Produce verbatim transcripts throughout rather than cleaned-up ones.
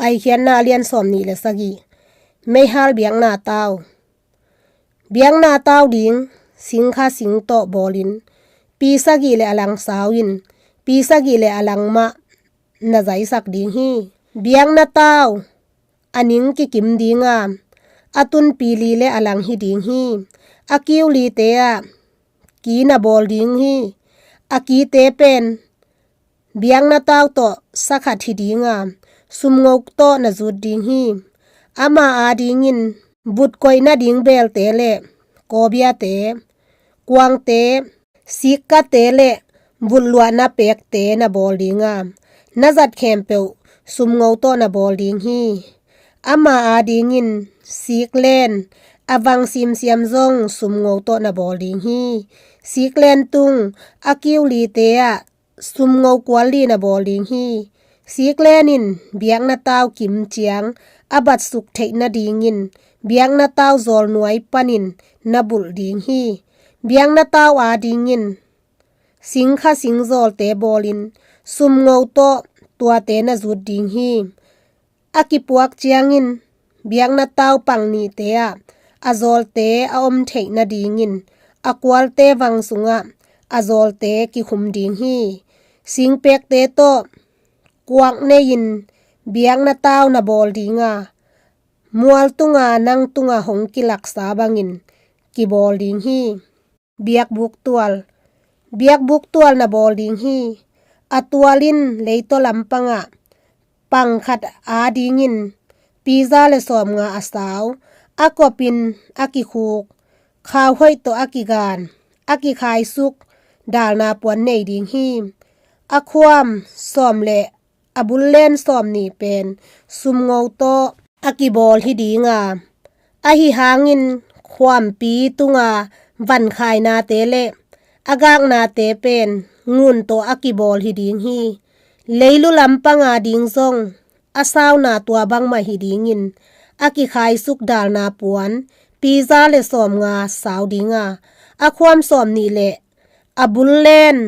Paikhiatna a lian sawm nih le sagih. Meihal biakna tau. Biakna tau ding singkha sing tawh bawlin, pi sagih le a lang sau in, pi sagih le a lang mah na zaisak ding hi. Biakna tau a ning kikim ding a, a tunpi li le a lang hi ding hi. A kiu lite ah ki na bawl ding hi. A kite pen biakna tau tawh sakhat hi ding a, sumngo tawh na zut ding hi. Ama adingin vut koihna ding belte le kawbiate, kuangte, sikkate le vutluahna pekte na bawl ding a, na zat khempeuh sumngo tawh na bawl ding hi. Ama adingin siklen a vang simsiam zong sumngo tawh na bawl ding hi. Siklen tung a kiu lite ah sumngo kual li na bawl ding hi. Siklen in biakna tau kim ciang a batsuk theih nadingin biakna tau zawlnuai panin na bulh ding hi. Biakna tau adingin singkha singzawlte bawlin sumngo tawh tuate na zut ding hi. A kipuak ciangin biakna tau pang nihte ah a zawlte a om theih nadingin a kualte vang sungah a zawlte kikhum ding hi. Singpekte tawh kuak nei-in biakna tau na bawl ding a, mual tunga nang tunga hong kilaksa bangin kibawl ding hi. Biakbuk tual. Biakbuk tual na bawl ding hi. A tual in leitaw lampangah pangkhat adingin piza le sawmnga a sau, a kopin a kikhuk khauhoih tawh a kigan, a kikhaisuk dalna puan nei ding hi. A khuam sawm le a bullen sawm nih pen sumngo tawh a kibawl hi ding a, ahi hangin khuampi tunga vankhainate le a gaknate pen ngun tawh a kibawl hi ding hi. Leilu lampanga ding zong a sauna tua bangmah hi dingin a kikhaisuk dalna puan piza le sawmnga sau ding a, a khuam sawm nih le a bullen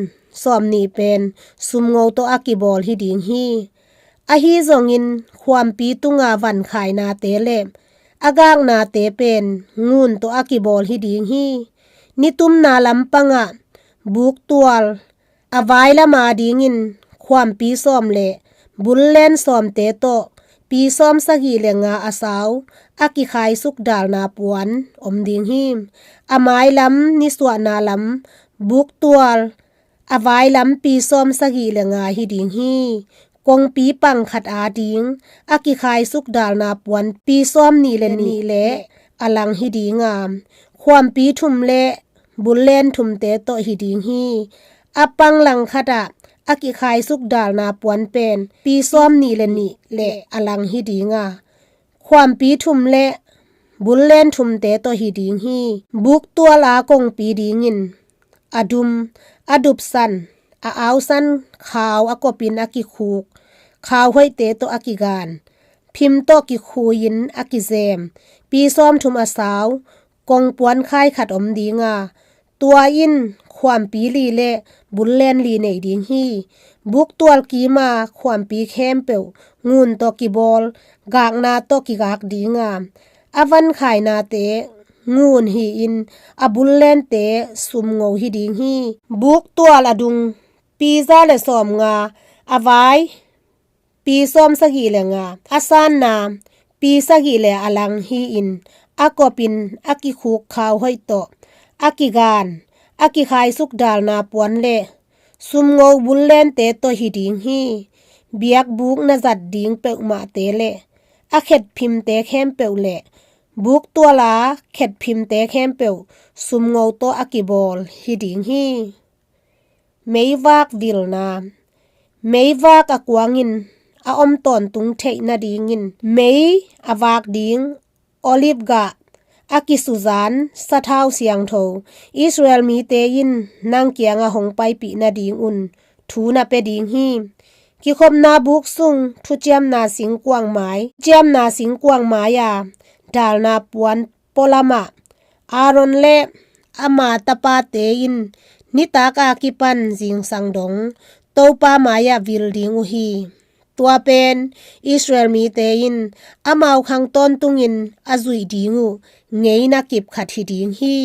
sawm nih pen sumngo tawh a kibawl hi ding hi. Ahi zongin khuampi tunga vankhainate le a gaknate pen ngun tawh a kibawl hi ding hi. Nitumna lampangah buktual a vai lama dingin khuampi sawm le bullen sawmte tawh pi sawm sagih le nga a sau a kikhaisuk dalna puan om ding hi. A mailam nisuahna lam buktual a vai lampi sawm sagih le nga hi ding hi. Kongpi pangkhat ading a kikhaisuk dalna puan pi sawm nih le nih le a lang hi ding a, khuampi thum le bullen thumte tawh hi ding hi. A pang langkhatah a kikhaisuk dalna puan pen pi sawm nih le nih le a lang hi ding a, khuampi thum le bullen thumte tawh hi ding hi. Buktual a kongpi dingin a dum, a dupsan, a ausan khau a kopin a kikhuk khauhoihte tawh a kigan, phim tawh kikhuiin a kizem pi sawm thum a sau kongpuan khai khat om ding a, tua in khuampi li le bullen li nei ding hi. Buktual kima khuampi khempeuh ngun tawh kibawl gakna tawh kigak ding a, a vankhainate ngun hi-in a bullente sumngo hi ding hi. Buktual a dung piza le sawmnga a vai pi sawm sagih le nga a sanna pi sagih le a lang hi-in a kopin a kikhuk khauhoih tawh a kigan a kikhaisuk dalna puan le sumngo bullente tawh hi ding hi. Biakbuk na zat ding peuhmahte le a khetphimte khempeuh le buktual a khetphimte khempeuh sumngo tawh a kibawl hi ding hi. Meivak vilna. Meivak a kuangin a om tawntung theih nadingin mei a vak ding olive gah a kisuzan sathau siangtho Israel mite in nang kiangah hong paipih nadingun thu na pia ding hi. Kikhopna buk sung thuciamna singkuang mai, ciamna singkuang mai-a dalna puan pualamah Aaron le ama tapate in nitak a kipan zingsang dong Topa mai-ah vil ding uh hi. Tua pen Israel mite in amau khang tawntungin a zuih ding uh ngeina kip khat hi ding hi.